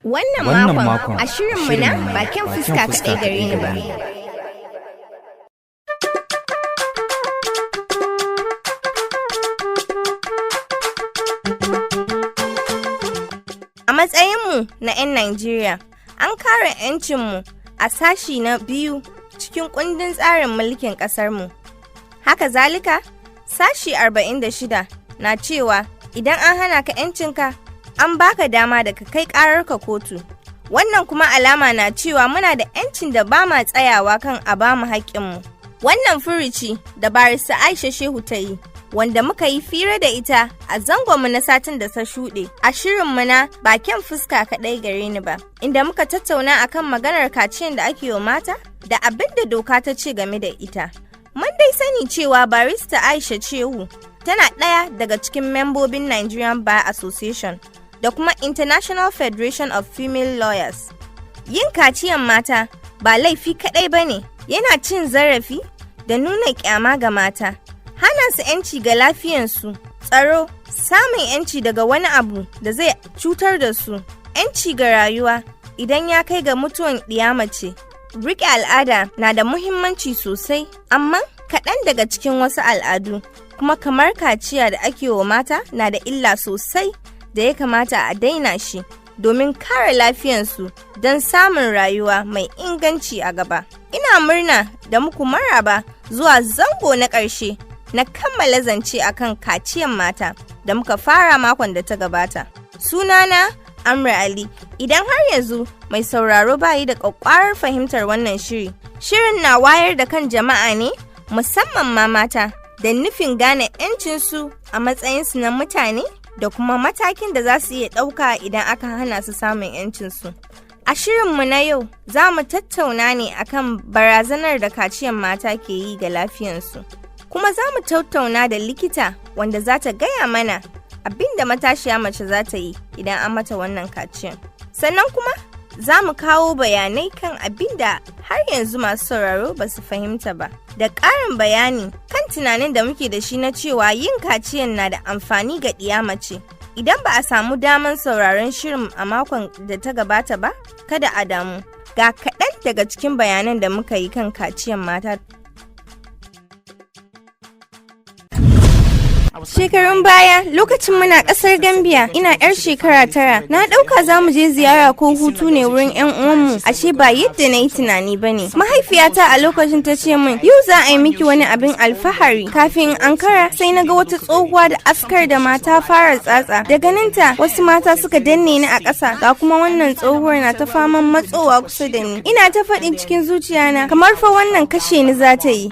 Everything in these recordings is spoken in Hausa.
Wannan Wannan makon makon a shirinmu na bakin fuska kaɗai gare ni ba. A matsayinmu na 'yan Najeriya, an kare 'yancinmu a sashi na biyu cikin kundin tsarin mulkin ƙasarmu. Haka zalika, sashi 46 na cewa idan an hana ka 'yancinka, an baka dama da ka kai ƙararka kotu. Wannan kuma alama na cewa muna da 'yancin da ba ma tsayawa kan a ba mu haƙƙinmu. Wannan furuci da barista Aisha Shehu ta yi, wanda muka yi fira da ita a zangonmu na satin da ta shuɗe a shirinmu na bakin fuska kaɗai gare ni ba, inda muka tattauna akan maganar kaciyan da ake wa mata da abin da doka ta ce game da ita. Mun dai sani cewa barista Aisha Shehu tana ɗaya daga cikin membobin Nigerian Bar Association da kuma International Federation of Female Lawyers. Yin kaciyan mata ba laifi kaɗai ba ne, yana cin zarafi da nuna ƙyama ga mata, hana su 'yanci ga lafiyansu, tsaro, samun 'yanci daga wani abu da zai cutar da su, 'yanci ga rayuwa idan ya kai ga mutuwan ɗiya mace. Riƙe al'ada na da muhimmanci sosai, amma kaɗan daga cikin wasu al'adu, kuma kamar kaciya da ake wa mata na da illa sosai da ya kamata a daina shi domin kare lafiyansu don samun rayuwa mai inganci a gaba. Ina murna da muku maraba zuwa zango na ƙarshe na kammala zance akan kaciyan mata da muka fara makon da ta gabata. Sunana Amra Ali, idan har yanzu mai sauraro bayi da ƙwaƙƙwarar fahimtar wannan shiri. Shirin na wayar da kan jama'a ne musamman ma mata da nufin gane 'yancinsu a matsayinsu na mutane da kuma matakin da za su iya ɗauka idan aka hana su samun 'yancinsu. A shirinmu na yau za mu tattauna ne akan barazanar da kaciyan mata ke yi ga lafiyansu. Kuma za mu tattauna da likita wanda za ta gaya mana abin da matashiya mace za ta yi idan an mata wannan kaciyan. Sannan kuma za mu kawo bayanai kan abin da har yanzu masu sauraro ba su fahimta ba. Da ƙarin bayani kan tunanin da muke da shi na cewa yin kaciyan na da amfani ga ɗiya mace. Idan ba a samu daman sauraron shirin a makon da ta gabata ba, kada a damu. Ga kaɗan daga cikin bayanan da muka yi kan kaciyan mata. Shekarun baya lokacin muna kasar Gambia ina yar shekara 9 na dauka za mu je ziyara ko hutu ne wurin yan uwanmu, ashe ba yadda na yi tunani ba ne. Mahaifiyata a lokacin ta ce min yau za a yi miki wani abin alfahari. Kafin in ankara sai na ga wata tsohuwa da askar da mata fara tsatsa. Da ganinta wasu mata suka danne ni a ƙasa, ga kuma wannan tsohuwar na ta faman matsowa kusa da ni. Ina ta faɗin cikin zuciyana kamar fa wannan kashe ni za ta yi.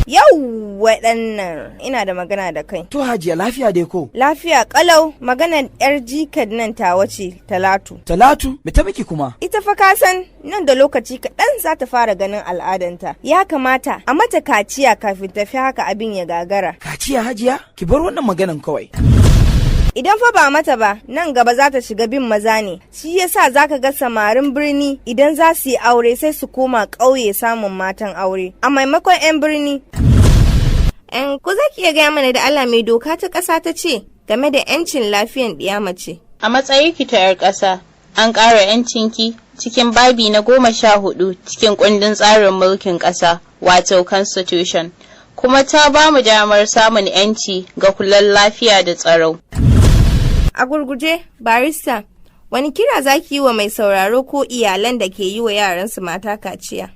Yau waɗannan ina da magana da kai. To Hajiya, lafiya dai ko? Lafiya kalau, maganar yar jikar nan tawa ce, Talatu. Talatu, me ta miki kuma? Ita fa ka san nan da lokaci kaɗan za ta fara ganin al'adanta. Ya kamata a mata kaciya kafin tafi haka abin ya gagara. Kaciya Hajiya? Ki bar wannan maganan kawai. Idan fa ba mata ba, nan gaba za ta shiga bin maza ne. Shi yasa za ka ga samarin birni idan za su yi aure sai su koma ƙauye samun matan aure. A maimakon 'yan birni. ‘Yan ko za ki iya gaya mana da Allah mai doka ta ƙasa ta ce game da 'yancin lafiyan ɗiya mace? A matsayinki ta 'yar ƙasa, an ƙara 'yancinki cikin babi na 14 cikin kundin tsarin mulkin ƙasa, wato Constitution, kuma ta ba mu damar samun 'yanci ga kulan lafiya da tsaro. A gurguje, barista, wani kira za ki yi wa mai sauraro ko iyalan da ke yi wa yaransu mata kaciya?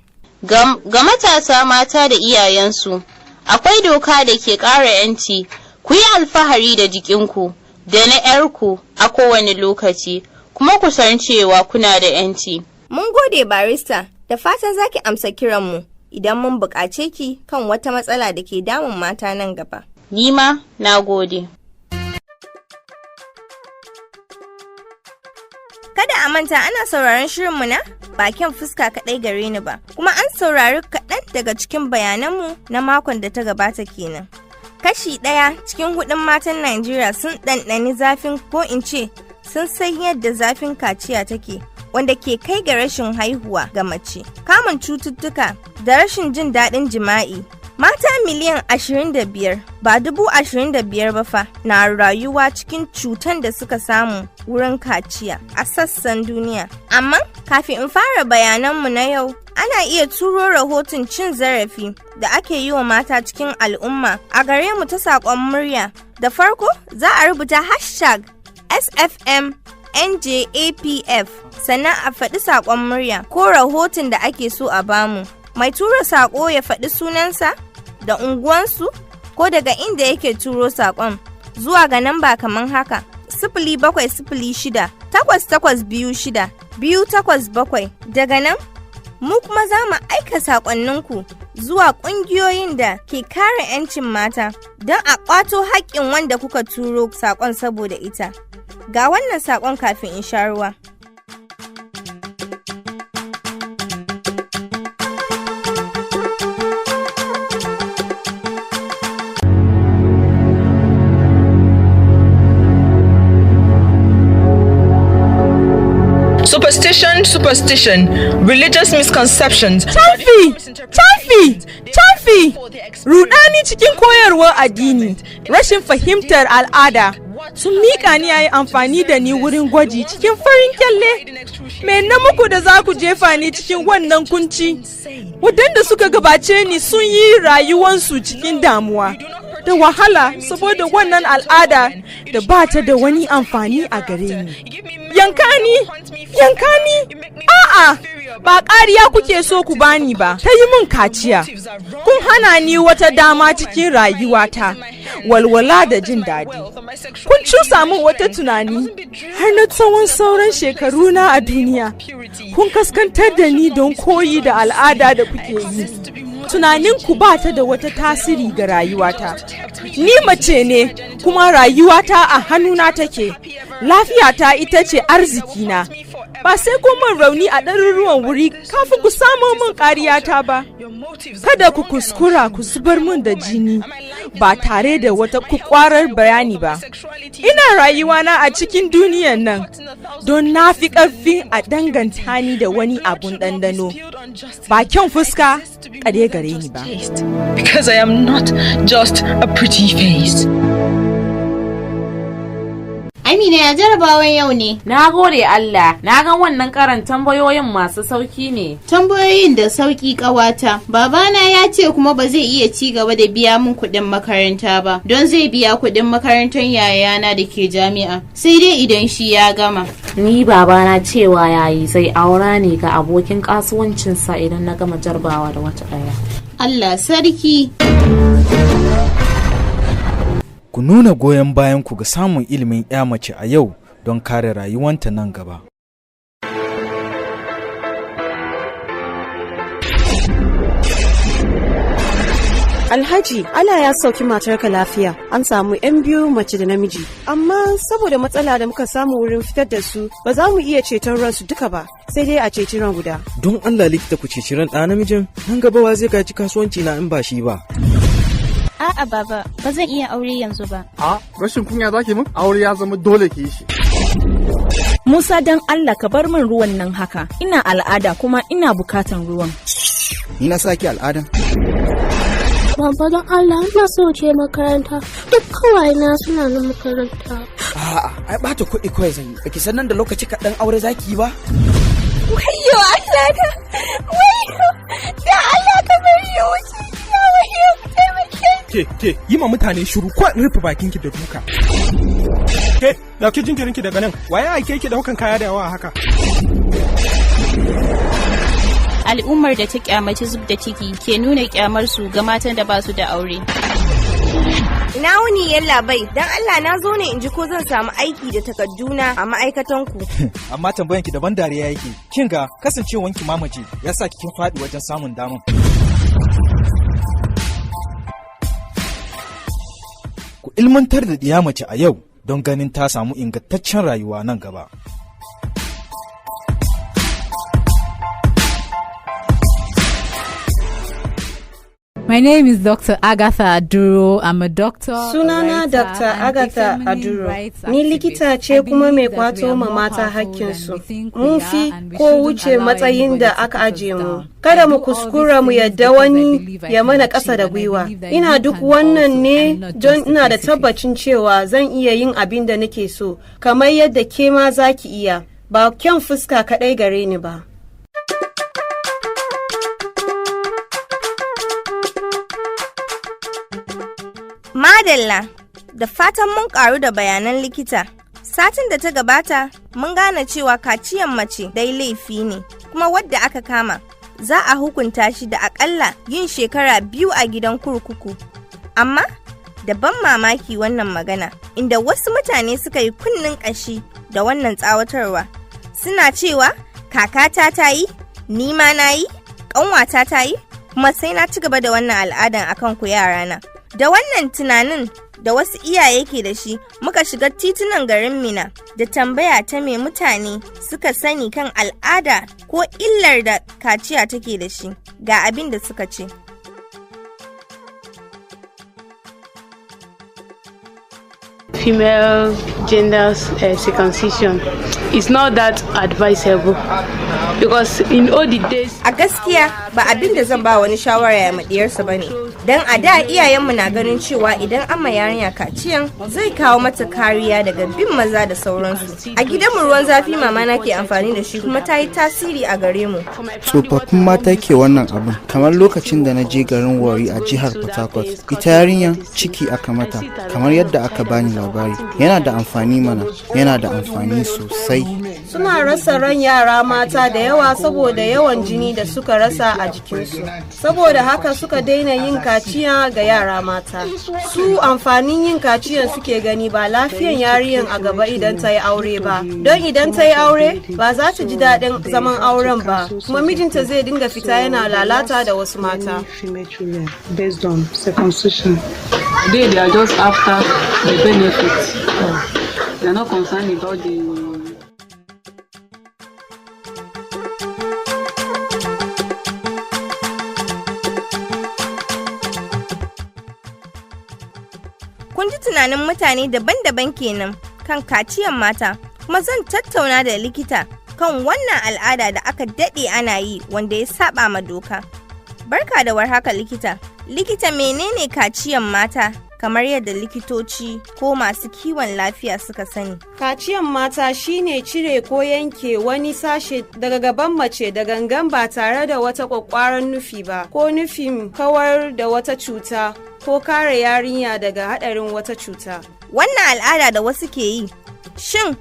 Ga matasa mata da iyayensu, akwai doka da ke ƙara 'yanci, ku yi alfahari da jikinku da na 'yarku a kowane lokaci, kuma ku san cewa kuna da 'yanci. Mun gode barista, da fatan za ki amsa kiranmu idan mun buƙace ki kan wata matsala da ke damun mata nan gaba. Ni ma na gode. Kada a manta ana sauraron shirinmu na bakin fuska kaɗai gare ni ba, kuma an saurari kaɗan daga cikin bayananmu na makon da ta gabata kenan. Kashi ɗaya cikin hudun matan Najeriya sun ɗanɗani zafin ko in ce sun san yadda zafin kaciya take, wanda ke kai ga rashin haihuwa ga mace, kamun cututtuka da rashin jin daɗin jima'i. Mata miliyan 25, ba 25,000 ba fa, na rayuwa cikin cutan da suka samu wurin kaciya a sassan duniya. Amma kafin in fara bayananmu na yau, ana iya turo rahoton cin zarafi da ake yi wa mata cikin al'umma a gare mu ta saƙon murya. Da farko za a rubuta #SFMNJAPF, sannan a faɗi saƙon murya ko rahoton da ake so a bamu. Mai tura saƙo ya faɗi sunansa da unguwansu ko daga inda yake turo saƙon zuwa ga namba kamar haka: 0706 8826 287. Daga nan mu kuma za mu aika saƙonninku zuwa ƙungiyoyin da ke kare 'yancin mata don a ƙwato haƙƙin wanda kuka turo saƙon saboda ita. Ga wannan saƙon kafin in sha ruwa. Superstition, superstition, religious misconceptions. Camfi, camfi, camfi! Rudani cikin koyarwar addini, rashin fahimtar al'ada, sun miƙa ni a yi amfani da ni wurin gwaji cikin farin kyalle. Me na muku da za ku jefa ni cikin wannan kunci? Waɗanda suka gabace ni sun yi rayuwansu cikin damuwa da wahala saboda wannan al'ada da ba ta da wani amfani a gare ni. Yanka ni, yanka ni, a'a, ba ƙariya kuke so ku bani ba, ta yi min kaciya. Kun hana ni wata dama cikin rayuwata, walwala da jin daɗi. Kun cusa min wata tunani har na tsawon sauran shekaruna a duniya. Kun kaskantar da ni don koyi da al'ada da kuke yi. Tunaninku ba ta da wata tasiri ga rayuwata. Ni mace ne, kuma rayuwata a hannuna take. Lafiyata ita ce arzikina. Ba sai kun min rauni a ɗaruruwan wuri kafin ku samo min ƙariyata ba. Kada ku kuskura ku zubar min da jini ba tare da wata kwakwarar bayani ba. Ina rayuwana a cikin duniyan nan don na fi ƙarfin a danganta ni da wani abun ɗanɗano. Ba kyan fuska ƙare gare ni ba. Because I am not just a pretty face. Amina, ya jarabawan yau ne? Na gode Allah, na ga wannan karan tambayoyin masu sauki ne. Tambayoyin da sauki, ƙawata. Babana ya ce kuma ba zai iya ci gaba da biya min kuɗin makaranta ba, don zai biya kuɗin makarantar yayana da ke jami'a. Sai dai idan shi ya gama. Ni babana cewa yayi zai aura ne ga abokin kasuwancinsa idan na gama jarabawa da wata ɗaya. Allah sarki. Ku nuna goyon bayanku ga samun ilimin 'ya mace a yau don kare rayuwanta nan gaba. Alhaji, Allah ya sauki matarka lafiya. An samu 'yan biyu, mace da namiji. Amma saboda matsala da muka samu wurin fitar da su, ba za mu iya ceton ransu duka ba. Sai dai a ceci ran guda. Don Allah likita, ku ceci ran ɗa namijin, nan gaba wa zai gaji kasuwanci na in ba shi ba. A'a baba, ba zan iya aure yanzu ba. A rashin kunya zaki min? Aure ya zama dole ki yi shi. Musa, don Allah ka bar min ruwan nan haka. Ina al'ada kuma ina bukatan ruwan. Ni na saki al'adan. Baba, don Allah ina so je makaranta. Duk kawai na suna na makaranta. A'a, ai bata kuɗi kawai zan yi. Baki san nan da lokaci kaɗan aure zaki yi ba? Wayyo Allah na! Wayyo! Da Allah ka bari ya wuce gida, wayyo, ku taimake. Ke, ke, yi ma mutane shiru ko in rufe bakinki da duka. Ke, dauki jinjirinki daga nan, waye aike ki daukan kaya da yawa haka? Al'ummar da ta kyamaci zub da ciki ke nuna kyamarsu ga matan da ba su da aure. Ina wuni, yallabai, dan Allah na zo ne in ji ko zan samu aiki da takadduna a ma'aikatan ku. Amma tambayanki daban dariya yake. Kin ga kasancewanki mamace ya sa kin faɗi wajen samun daman. Ku ilmantar da ɗiya mace a yau don ganin ta samu ingantaccen rayuwa nan gaba. My name is Dr. Agatha Aduro. I'm a doctor. Sunana Dr. Agatha Aduro. Ni likita ce kuma mai kwato ma mata hakkinsu. Mun fi ko wuce matsayin da aka aje mu. Kada mu kuskura mu yadda wani ya mana ƙasa da gwiwa. Ina duk wannan ne don ina da tabbacin cewa zan iya yin abin da nake so, kamar yadda ke ma za ki iya. Ba kyan fuska kaɗai gare ni ba. Madalla, da fatan mun karu da bayanan likita. Satin da ta gabata, mun gane cewa kaciyan mace dai laifi ne, kuma wadda aka kama za a hukunta shi da akalla yin shekara 2 a gidan kurkuku. Amma, da ban mamaki wannan magana, inda wasu mutane suka yi kunnen ƙashi da wannan tsawatarwa. Suna cewa kakata ta yi, ni ma na yi, ƙanwata ta yi, kuma sai na ci gaba da wannan al'adan akan ku yarana. Da wannan tunanin da wasu iyaye ke da shi muka shiga titunan garin Mina da tambaya ta me mutane suka sani kan al'ada ko illar da kaciya take da shi ga abin da suka ce. Female gender circumcision is not that advisable because in all the days. A gaskiya ba abin da zan ba wani shawara ya maɗiyarsa ba ne. Don a da iyayenmu na ganin cewa idan an ma yarinya kaciyan zai kawo mata kariya daga bin maza da sauransu. A gidanmu ruwan zafi mama na ke amfani da shi kuma ta yi tasiri a gare mu. Tsofaffin mata ke wannan abin, kamar lokacin da na je garin Warri a jihar Port Harcourt, ita yarinyan ciki aka mata, kamar yadda aka bani labari. Yana da amfani mana, yana da amfani sosai. Suna rasa ran yara mata da yawa saboda yawan jini da suka rasa a jikinsu. Saboda haka suka daina yin kaciya ga yara mata. Su amfanin yin kaciyan suke gani ba lafiyan yariyan a gaba idan ta yi aure ba. Don idan ta yi aure ba za ta ji daɗin zaman auren ba, kuma mijinta zai dinga fita yana lalata da wasu mata. Based on circumcision. They are just after the benefits. They are not concerned about the. Kun ji tunanin mutane daban-daban kenan kan kaciyan mata, kuma zan tattauna da likita kan wannan al'ada da aka daɗe ana yi wanda ya saba ma doka. Barka da warhaka likita. Likita, menene kaciyan mata kamar yadda likitoci ko masu kiwon lafiya suka sani? Kaciyan mata shine cire ko yanke wani sashe daga gaban mace da gangan ba tare da wata kwakwaran nufi ba, ko nufin kawar da wata cuta ko kare yarinya daga hadarin wata cuta. Wannan al'ada da wasu ke yi, shin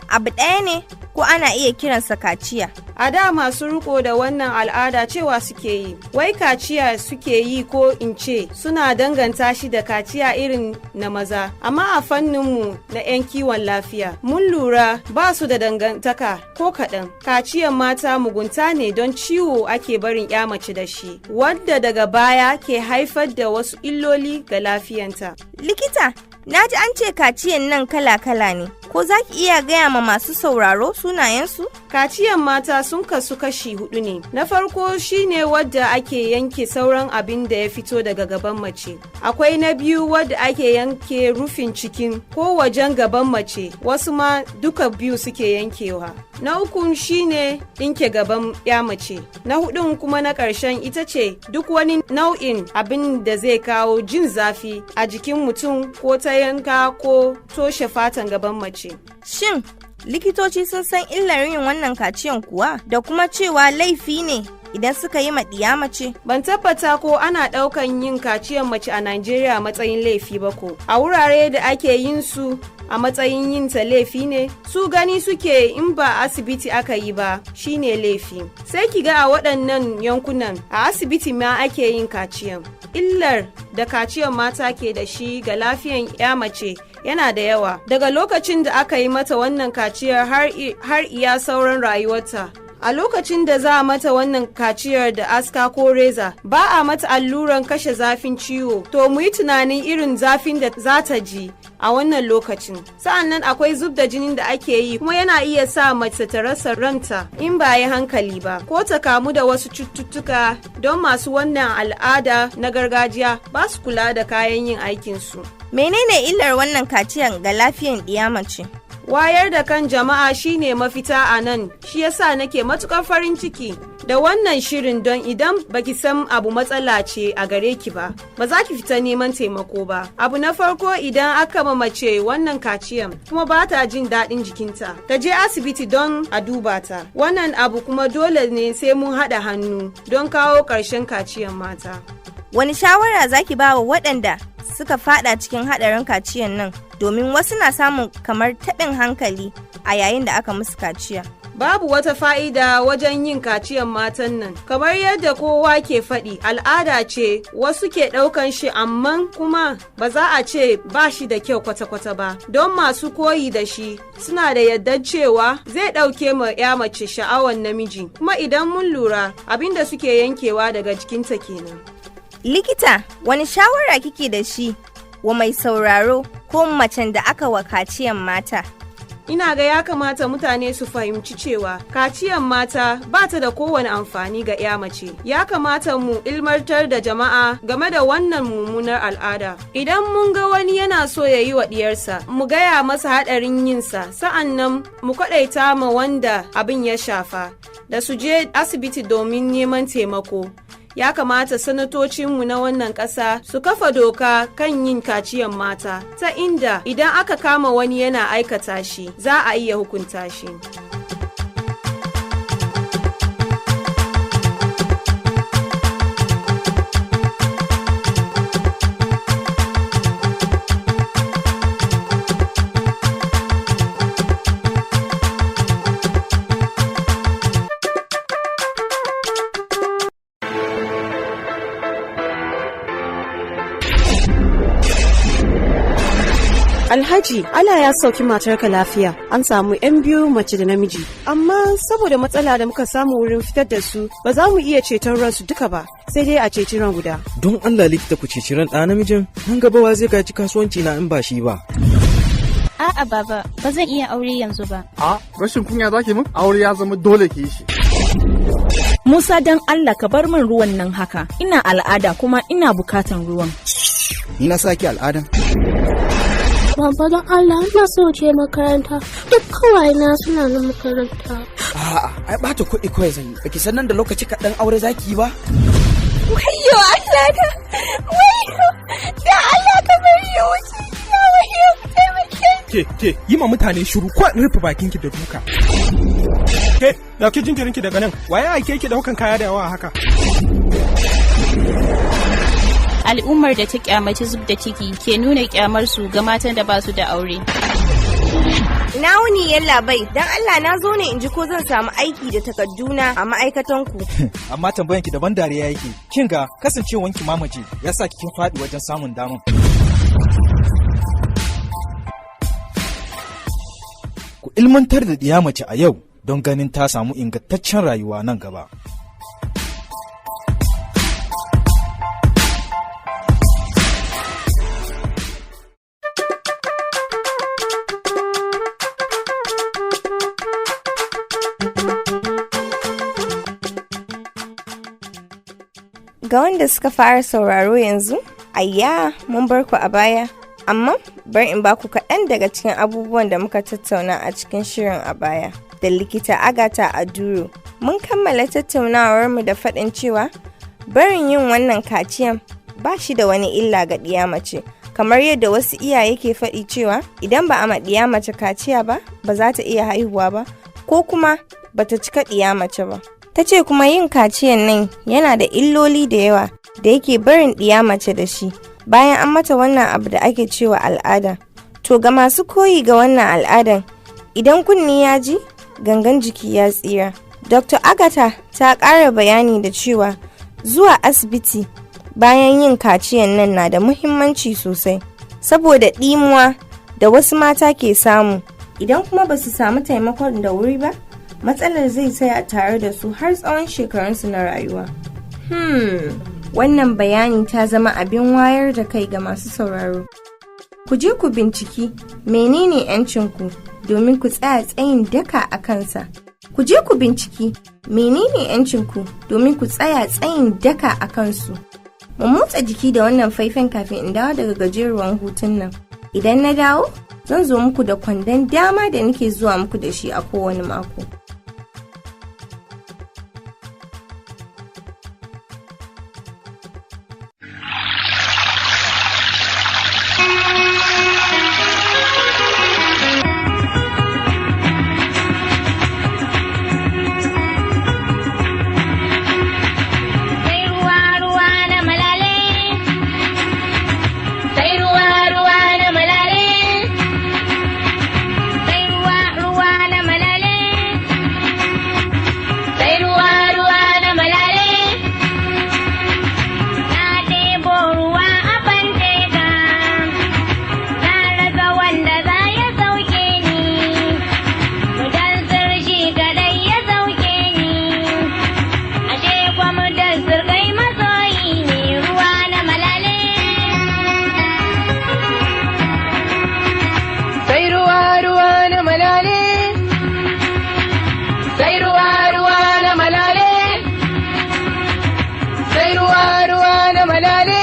abu ɗaya ne ko ana iya kiransa kaciya? A da masu riko da wannan al'ada cewa suke yi, wai kaciya suke yi, ko in ce suna danganta shi da kaciya irin na maza. Amma a fanninmu na 'yan kiwon lafiya, mun lura ba su da dangantaka ko kaɗan. Kaciyan mata mugunta ne don ciwo ake barin 'ya mace da shi, wadda daga baya ke haifar da wasu illoli ga lafiyanta. Likita, na ji an ce kaciyan nan kala-kala ne, ko za ki iya gaya ma masu sauraro sunayensu? Kaciyan mata sun kasu kashi hudu ne. Na farko shine wadda ake yanke sauran abin da ya fito daga gaban mace. Akwai na biyu wadda ake yanke rufin cikin ko wajen gaban mace, wasu ma duka biyu suke yankewa. Na uku shine ɗinke gaban ya mace. Na hudun kuma na ƙarshen ita ce duk wani nau'in abin da zai kawo jin zafi a jikin mutum ko ta yanka ko toshe fatan gaban mace. Shin likitoci sun san illar yin wannan kaciyan kuwa, da kuma cewa laifi ne idan suka yi ma ɗiya mace? Ban tabbata ko ana ɗaukan yin kaciyan mace a Najeriya matsayin laifi ba ko. A wurare da ake yin su a matsayin yin ta laifi ne, su gani suke in ba asibiti aka yi ba shine laifi. Sai ki ga a waɗannan yankunan a asibiti ma ake yin kaciyan. Illar da kaciyan mata ke da shi ga lafiyan 'ya mace yana da yawa. Daga lokacin da aka yi mata wannan kaciyar har iya sauran rayuwarta. A lokacin da za a mata wannan kaciyar da aska ko reza, ba a mata alluran kashe zafin ciwo. To mu yi tunanin irin zafin da za ta ji. a wannan lokacin. Sa'annan akwai zub da jinin da ake yi, kuma yana iya sa mace ta rasa ranta in ba yi hankali ba, ko ta kamu da wasu cututtuka, don masu wannan al'ada na gargajiya ba su kula da kayan yin aikinsu. Menene illar wannan kaciyan ga lafiyan ɗiya mace? Wayar da kan jama'a shine mafita a nan, shi yasa nake matukar farin ciki da wannan shirin, don idan baki san abu matsala ce a gare ki ba, ba za ki fita neman taimako ba. Abu na farko, idan aka ma mace wannan kaciyan kuma ba ta jin daɗin jikinta, ta je asibiti don a duba ta. Wannan abu kuma dole ne sai mun haɗa hannu don kawo ƙarshen kaciyan mata. Wani shawara zaki ba wa waɗanda suka fada cikin haɗarin kaciyan nan, domin wasu na samun kamar taɓin hankali a yayin da aka musu kaciya? Babu wata fa'ida wajen yin kaciyan matan nan, kamar yadda kowa ke faɗi, al'ada ce wasu ke ɗaukan shi, amma kuma ba za a ce ba shi da kyau kwata-kwata ba, don masu koyi da shi suna da yardar cewa zai ɗauke ma ya mace sha'awan namiji, kuma idan mun lura, abinda suke yankewa daga jikinta kenan. Likita, wani shawara kike da shi wa mai sauraro ko macen da aka wa kaciyan mata? Ina ga ya kamata mutane su fahimci cewa kaciyan mata ba ta da kowane amfani ga ya mace. Ya kamata mu ilmantar da jama'a game da wannan mummunar al'ada. Idan mun ga wani yana so ya yi wa diyarsa, mu gaya masa haɗarin yinsa, sa'an nan mu kwaɗaita ma wanda abin ya shafa da su je asibiti domin neman taimako. Ya kamata sanatocinmu na wannan ƙasa su kafa doka kan yin kaciyan mata, ta inda idan aka kama wani yana aikata shi, za a iya hukunta shi. Alhaji, Allah ya sauki matarka lafiya. An samu 'yan biyu, mace da namiji. Amma saboda matsala da muka samu wurin fitar da su, ba za mu iya ceton ransu duka ba, sai dai a ceci ran guda. Don Allah likita, ku ceci ran ɗa namijin, nan gaba wa zai gaji kasuwanci na in ba shi ba? A'a baba, ba zan iya aure yanzu ba. A rashin kunya zaki min? Aure ya zama dole ki yi shi. Musa, dan Allah ka bar min ruwan nan haka. Ina al'ada kuma ina bukatan ruwan. Ni na saki al'adan? Baba, don Allah ina so je makaranta. Duk kawai na suna na makaranta. A'a, ai bata kuɗi kawai zan yi. Baki san nan da lokaci kaɗan aure zaki yi ba? Wayyo Allah na! Wayyo! Da Allah ka bari ya wuce! Ya wayyo, taimake. Ke, ke, yi ma mutane shiru ko in rufe bakinki da duka. Ke, dauki jinjirinki daga nan, waye aike ki daukan kaya da yawa haka? Al'ummar da ta kyamaci zub da ciki ke nuna kyamarsu ga matan da ba su da aure. Ina wuni, yallabai, dan Allah na zo ne in ji ko zan samu aiki da takadduna a ma'aikatan ku. Amma tambayan ki daban dariya yake. Kin ga kasancewanki mamace ya sa kin faɗi wajen samun daman. Ku ilmantar da ɗiya mace a yau don ganin ta samu ingantaccen rayuwa nan gaba. Ga wanda suka fara sauraro yanzu, ayya, mun bar ku a baya. Amma bari in baku kaɗan daga cikin abubuwan da muka tattauna a cikin shirin a baya da likita Agatha Aduro. Mun kammala tattaunawarmu da faɗin cewa barin yin wannan kaciyan ba shi da wani illa ga ɗiya mace. Kamar yadda wasu iyaye ke faɗi cewa idan ba a ma ɗiya mace kaciya ba, ba za ta iya haihuwa ba, ko kuma ba ta cika ɗiya mace ba. Ta ce kuma yin kaciyan nan yana da illoli da yawa da yake barin ɗiya mace da shi bayan an mata wannan abu da ake cewa al'ada. To, ga masu koyi ga wannan al'adan, idan kunni ya ji, gangan jiki ya tsira. Dr. Agatha ta ƙara bayani da cewa zuwa asibiti bayan yin kaciyan nan na da muhimmanci sosai saboda ɗimuwa da wasu mata ke samu. Idan kuma ba su samu taimakon da wuri ba, matsalar zai tsaya tare da su har tsawon shekarunsu na rayuwa. Wannan bayani ta zama abin wayar da kai ga masu sauraro. Ku je ku binciki menene 'yancinku domin ku tsaya tsayin daka a kansa. Ku je ku binciki menene 'yancinku domin ku tsaya tsayin daka a kansu. Mu motsa jiki da wannan faifan kafin in dawo daga gajeruwan hutun nan. Idan na dawo, zan zo muku da kwandon dama da nake zuwa muku da shi a kowane mako. Sai ruwa ruwa na malale. Sai ruwa ruwa na malale. Sai ruwa ruwa na malale. Sai ruwa ruwa na malale. Na ɗebo ruwa a fanteka. Na rasa wanda za ya sauke ni. Mudansir shi kadai ya sauke ni. Ashe kwa mudansir kai masoyi ne ruwa na malale. Sai ruwa ruwa na malale. Sai ruwa ruwa na malale. Sai ruwa ruwa na malale.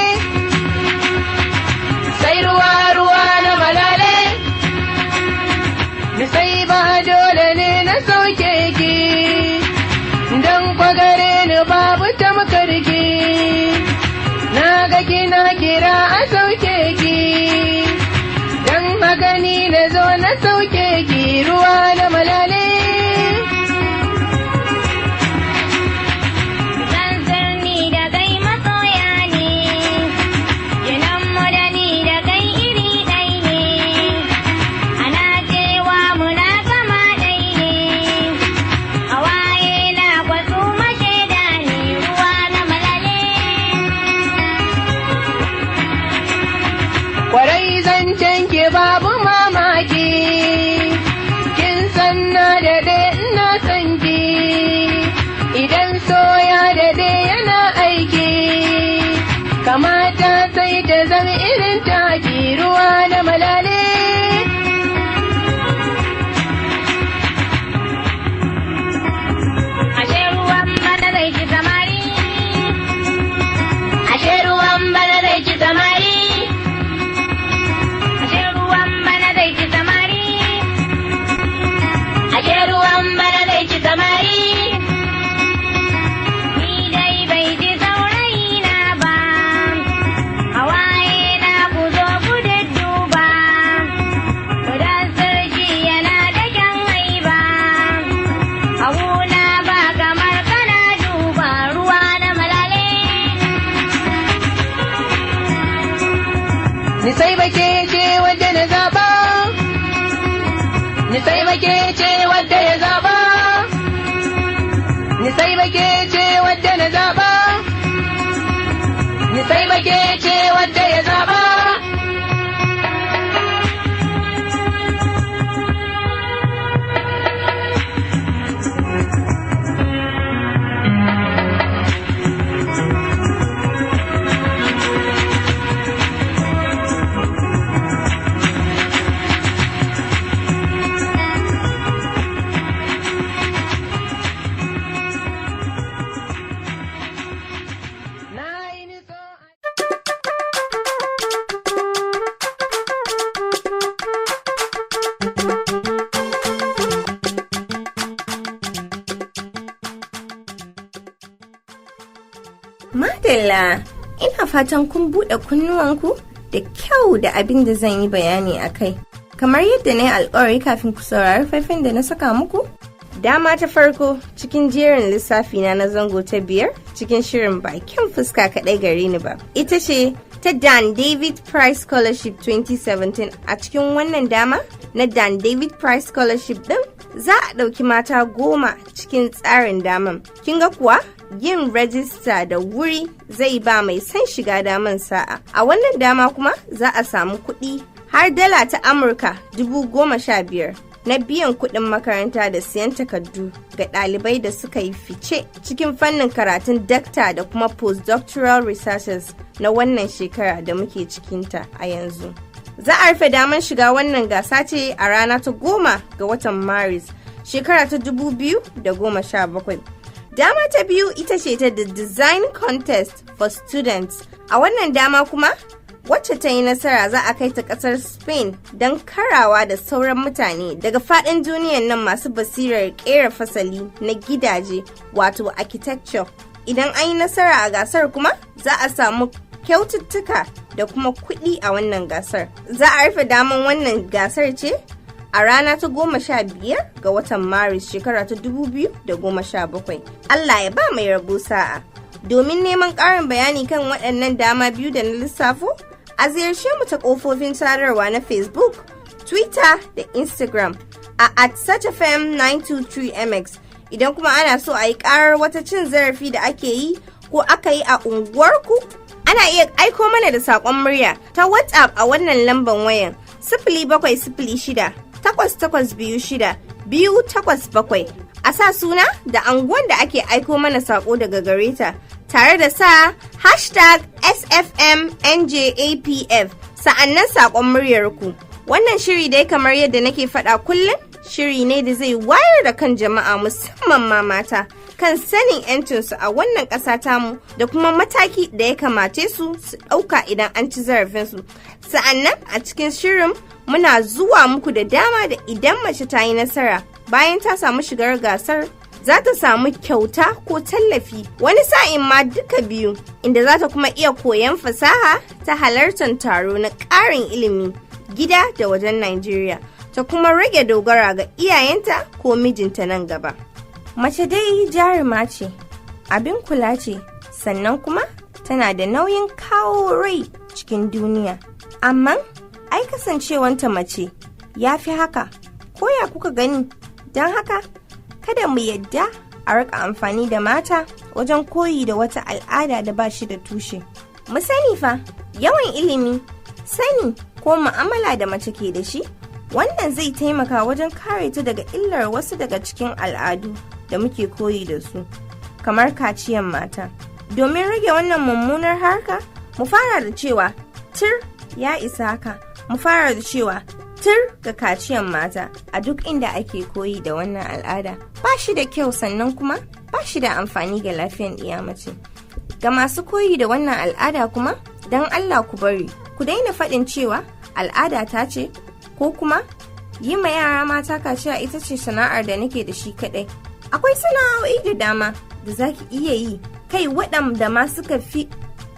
Sai ruwa ruwa na malale. Ni sai ba dole ne na sauke ki. Don kwagare ni babu tamkarki. Na ga kina kira a sauke ki. Dan haka ni na zo na sauke ki ruwa na malale. Mudansir ni da kai masoya ne. Junanmu da ni da kai iri ɗai ne. Ana cewa muna kama ɗai ne. Hawaye na kwasu mashaida ne ruwa na malale. Kwarai zancen ki babu mamaki. Kin san na daɗe ina son ki. Idan so ya daɗe yana aiki. Kamata sai ta zama irin taki ruwa na malale. Ashe ruwan bana zai ci samari. Ashe ruwan bana zai ci samari. Ashe ruwan bana zai ci samari. Ashe ruwan bana zai ci samari. Ni dai bai ji saurayi na ba. Hawaye na ku zo ku dudduba. Mudansir shi yana da kyan haiba. Abuna ba kamar kana duba ruwa na malale. Ni sai bake ce wadda na zaba. Ni sai bake ce wadda ya zaba. Ni sai bake ce wadda na zaba. Ni sai bake ce wadda ya zaba. Madalla, ina fatan kun buɗe kunnuwanku da kyau da abin da zan yi bayani a kai. Kamar yadda na yi alkawari kafin ku saurari faifan da na saka muku, dama ta farko cikin jerin lissafi na na zango ta biyar cikin shirin bakin fuska kaɗai gare ni ba. Ita ce ta Dan David Price Scholarship 2017. A cikin wannan dama na Dan David Price Scholarship ɗin za a ɗauki mata 10 cikin tsarin daman. Kin ga kuwa yin rajista da wuri zai ba mai son shiga daman sa'a. A wannan dama kuma za a samu kuɗi har dala ta Amurka 15,000 na biyan kuɗin makaranta da siyan takardu ga ɗalibai da suka yi fice cikin fannin karatun dakta da kuma postdoctoral researchers na wannan shekara da muke cikinta a yanzu. Za a rufe damar shiga wannan gasa ce a rana ta 10 ga watan Maris, shekara ta 2017. Dama ta biyu ita ce ta The Design Contest for Students. A wannan dama kuma, wacce ta yi nasara za a kai ta kasar Spain don karawa da sauran mutane daga faɗin duniyan nan masu basirar ƙera fasali na gidaje, wato architecture. Idan an yi nasara a gasar kuma, za a samu kyaututtuka da kuma kuɗi a wannan gasar. Za a rufe daman wannan gasar ce a rana ta 15 ga watan Maris, shekara ta 2017. Allah ya ba mai rabo sa'a. Domin neman ƙarin bayani kan waɗannan dama biyu da na lissafo, a ziyarce mu ta ƙofofin sadarwa na Facebook, Twitter da Instagram a @SachFM923MX. Idan kuma ana so a yi ƙarar wata cin zarafi da ake yi ko aka yi a unguwarku, ana iya aiko mana da saƙon murya ta WhatsApp a wannan lamban wayan: 0706 882 6287. A sa suna da anguwan da ake aiko mana saƙo daga gare ta, tare da sa #SFMNJAPF, sa'annan saƙon muryarku. Wannan shiri dai, kamar yadda nake faɗa kullum, shiri ne da zai wayar da kan jama'a, musamman ma mata, kan sanin 'yancinsu a wannan ƙasa tamu da kuma mataki da ya kamace su su ɗauka idan an ci zarafinsu. Sa'annan a cikin shirin muna zuwa muku da dama da idan mace ta yi nasara, bayan ta samu shigar gasar, za ta samu kyauta ko tallafi, wani sa'in ma duka biyu, inda za ta kuma iya koyan fasaha ta halartar taro na ƙarin ilimi gida da wajen Najeriya, ta kuma rage dogara ga iyayenta ko mijinta nan gaba. Mace dai jaruma ce, abin kula ce, sannan kuma tana da nauyin kawo rai cikin duniya. Amma ai kasancewanta mace ya fi haka, ko ya kuka gani? Don haka, kada mu yadda a rika amfani da mata wajen koyi da wata al'ada da ba shi da tushe. Mu sani fa, yawan ilimi, sani ko mu'amala da mace ke da shi, wannan zai taimaka wajen kare ta daga illar wasu daga cikin al'adu da muke koyi da su, kamar kaciyan mata. Domin rage wannan mummunar harka, mu fara da cewa tir, ya isa haka. Mu fara da cewa tir ga kaciyan mata a duk inda ake koyi da wannan al'ada. Ba shi da kyau, sannan kuma ba shi da amfani ga lafiyan ɗiya mace. Ga masu koyi da wannan al'ada kuma, don Allah ku bari, ku daina faɗin cewa al'ada ta ce, ko kuma yi ma yara mata kaciya ita ce sana'ar da nake da shi kaɗai. Akwai sana'o'i da dama da za ki iya yi, kai waɗanda ma suka fi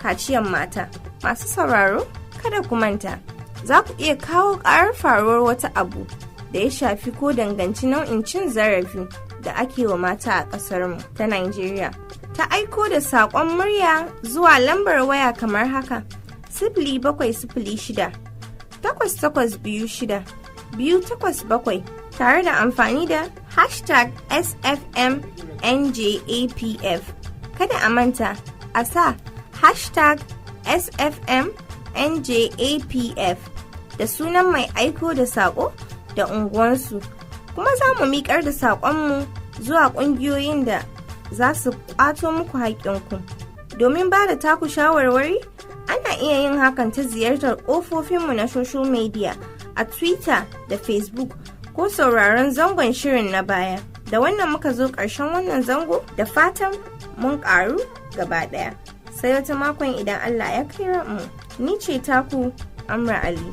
kaciyan mata. Masu sauraro, kada ku manta, za ku iya kawo ƙarar faruwar wata abu da ya shafi ko danganci nau'in cin zarafi da ake wa mata a ƙasarmu ta Najeriya, ta aiko da saƙon murya zuwa lambar waya kamar haka: 0706 882 6287, tare da amfani da #SFMNJAPF. Kada a manta a sa #SFMNJAPF da sunan mai aiko da saƙo da unguwansu, kuma za mu miƙar da saƙonmu zuwa ƙungiyoyin da za su ƙwato muku haƙƙinku. Domin ba da taku shawarwari, ana iya yin hakan ta ziyartar ƙofofinmu na social media a Twitter da Facebook, ko sauraron zangon shirin na baya. Da wannan muka zo ƙarshen wannan zango, da fatan mun ƙaru gaba ɗaya. Sai wata makon idan Allah ya kai mu. Ni ce taku, Amra Ali.